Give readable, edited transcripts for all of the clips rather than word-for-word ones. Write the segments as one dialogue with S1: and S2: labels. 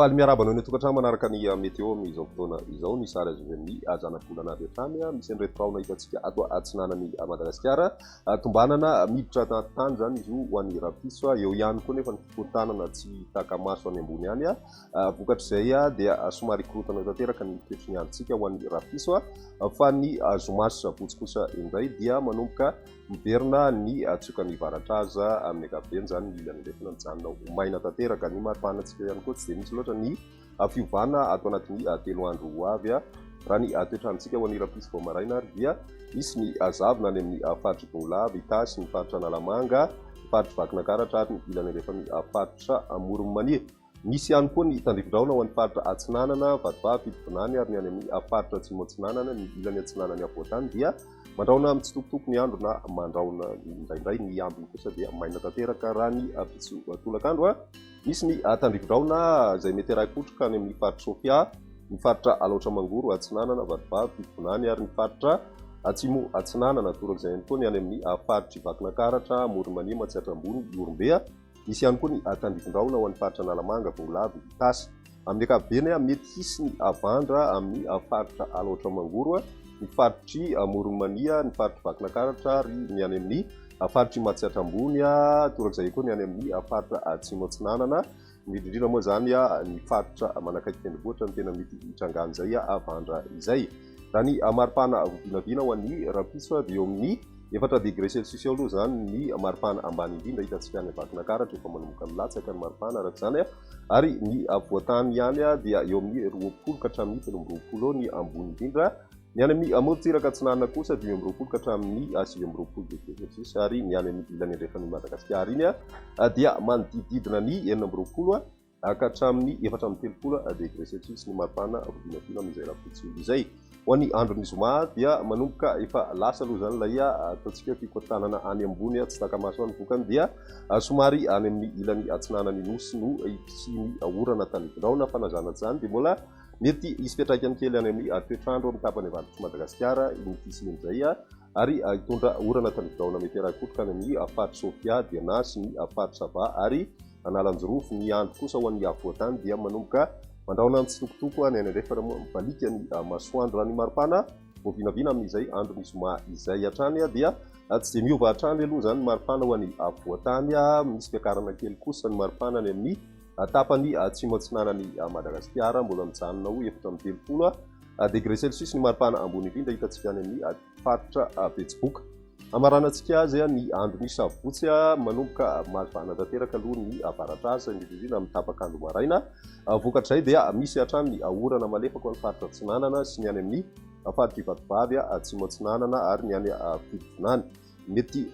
S1: Faly miarahaba anao any an-tokantrano manaraka ny météo amin'izao fotoana izao. Ny sary azo avy amin'ny zanabolana avy hatrany. Misy an'ireto rahona hitantsika ato atsinanan'i Madagasikara. Tombanana miditra anaty tany izany izy io ho an'ny rahampitso. Eo ihany koa nefa ny fikorontanana tsy taka-maso any ambony any. Vokatr'izay dia somary korontana tanteraka ny toetry ny androntsika ho an'ny rahampitso. Fa ny zoma sy sabotsy kosa indray dia manomboka Miverina ny tsiokan'ny varatraza amin'ny ankapobeny izany ny ilany andrefana mijanona ho maina tanteraka. Ny maripanantsika ihany koa tsy dia misy loatra ny fiovana ato anatin'ny 3 andro ho avy. Raha ny toetr'androntsika ho an'ny rahampitso vao maraina ary dia hisy ny zavona any amin'ny faritr'i Bongolava, Itasy, ny faritra Analamanga, ny faritr'i Vakinankaratra ary ny ilany andrefan'ny faritra Amoron'i Mania. Misy ihany koa ny tandrifindrahona ho an'ny faritra Atsinanana, Vatovavy, Fitovinany ary ny any amin'ny faritra Atsimo Atsinanana, ny ilany atsinanan'ny afovoan-tany dia mandrahona mitsitokotoko ny andro na mandrahona indraindray, ny ambiny kosa dia maina tanteraka raha ny ampitso tolakandro. Misy ny tandrifindrahona izay mety arahi-potroka any amin'ny faritr'i Sofia, ny faritra Alaotra Mangoro, Atsinanana, Vatovavy, Fitovinany ary ny faritra Atsimo Atsinanana. Torak'izay ihany koa ny any amin'ny faritr'i Vakinankaratra, Amoron'i Mania, Matsiatra Ambony, Ihorombe. Misy ihany koa ny tandrifindrahona ho an'ny faritra Analamanga, Bongolava, Itasy. Amin'ny ankapobeny, mety hisy ny havandra amin'ny faritra Alaotra Mangoro, ny faritr'i Amoron'i Mania, ny faritr'i Vakinankaratra ary ny any amin'ny faritr'i Matsiatra Ambony, torak'izay koa ny any amin'ny faritra Atsimo Atsinanana. Indrindra indrindra moa izany ny faritra manakaiky tendrombohitra no tena mety hitrangan'izay havandra izay. Raha ny maripana vinavina ho an'ny rahampitso dia eo amin'ny efatra degré celsius eo aloha izany ny maripana ambany indrindra hitantsika any Vakinankaratra, efa manomboka milatsaka ny maripana araka izany, ary ny afovoan-tany ihany dia eo amin'ny 20 ka hatramin'ny 23 eo ny ambony indrindra. Ny any amin'ny amorontsiraka atsinanana kosa 25 ka hatramin'ny 29 degré celsius ary ny any amin'ny ilany andrefan'i Madagasikara iny dia manodidididina ny 26 ka hatramin'ny 34 degré celsius ny maripana vinavina amin'izay rahampitso izay. Ho an'ny andron'ny zoma dia manomboka efa lasa aloha izany ilay ataontsika hoe fikorontanana any ambony tsy taka-maso any, vokany dia somary any amin'ny ilany atsinanan'ny nosy no hisian'ny orana tandrifindrahona fa na izany na tsy izany dia mbola Mety hisy fiantraikany kely any amin'ny toetr'andro amin'ny tapany avaratr'i Madagasikara iny fisiany izay ary hitondra orana tandrifindrahona mety harakotroka any amin'ny faritr'i Sofia, Diana sy ny faritr'i Sava ary Analanjirofo. Ny andro kosa ho an'ny afovoan-tany dia manomboka mandrahona mitsitokotoko any andrefana moa mibaliaka ny masoandro. Raha ny maripana vao vinavina amin'izay andron'ny zoma izay hatrany dia tsy dia miova hatrany aloha izany ny maripana ho an'ny afovoan-tany. Misy fiakarana kely kosa ny maripana any amin'ny Tapany atsimo atsinanan'i Madagasikara, mbola mijanona ho 34 degré celsius ny maripana ambony indrindra hitantsika any amin'ny faritra Betsiboka. Hamaranantsika azy ny andron'ny sabotsy, manomboka mazana tanteraka aloha ny avaratra azy, indrindra indrindra amin'ny tapak'andro maraina. Vokatr'izay dia misy hatrany ny orana malefaka ho an'ny faritra atsinanana sy ny any amin'ny faritr'i Vatovavy atsimo atsinanana ary ny any Fitovinany. Mety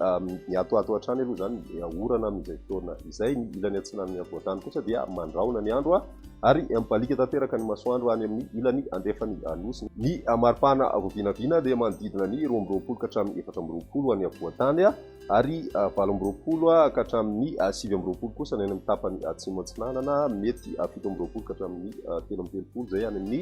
S1: miatoato hatrany aloha izany ny orana amin'izay fotoana izay. Ny ilany atsinanan'ny afovoan-tany kosa dia mandrahona ny andro ary mibaliaka tanteraka ny masoandro any amin'ny ilany andrefan'ny nosy. Ny maripana vao vinavina dia manodidina ny 22 ka hatramin'ny 24 any afovoan-tany ary 28 ka hatramin'ny 29 kosa ny any amin'ny tapany atsimo atsinanana. Mety 27 ka hatramin'ny 33 izay any amin'ny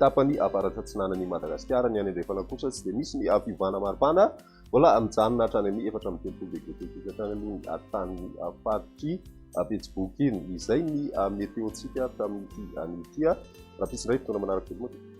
S1: tapany avaratra atsinanan'i Madagasikara. Ny any andrefana kosa tsy dia misy ny fiovana maripana. Mbola mijanona hatrany amin'ny 34 degré celsius hatrany aloha ny tanin'ny faritr'i Betsiboka iny. Izay ny météo-ntsika tamin'ity anio ity. Rahampitso indray fotoana manaraka veloma tompoko.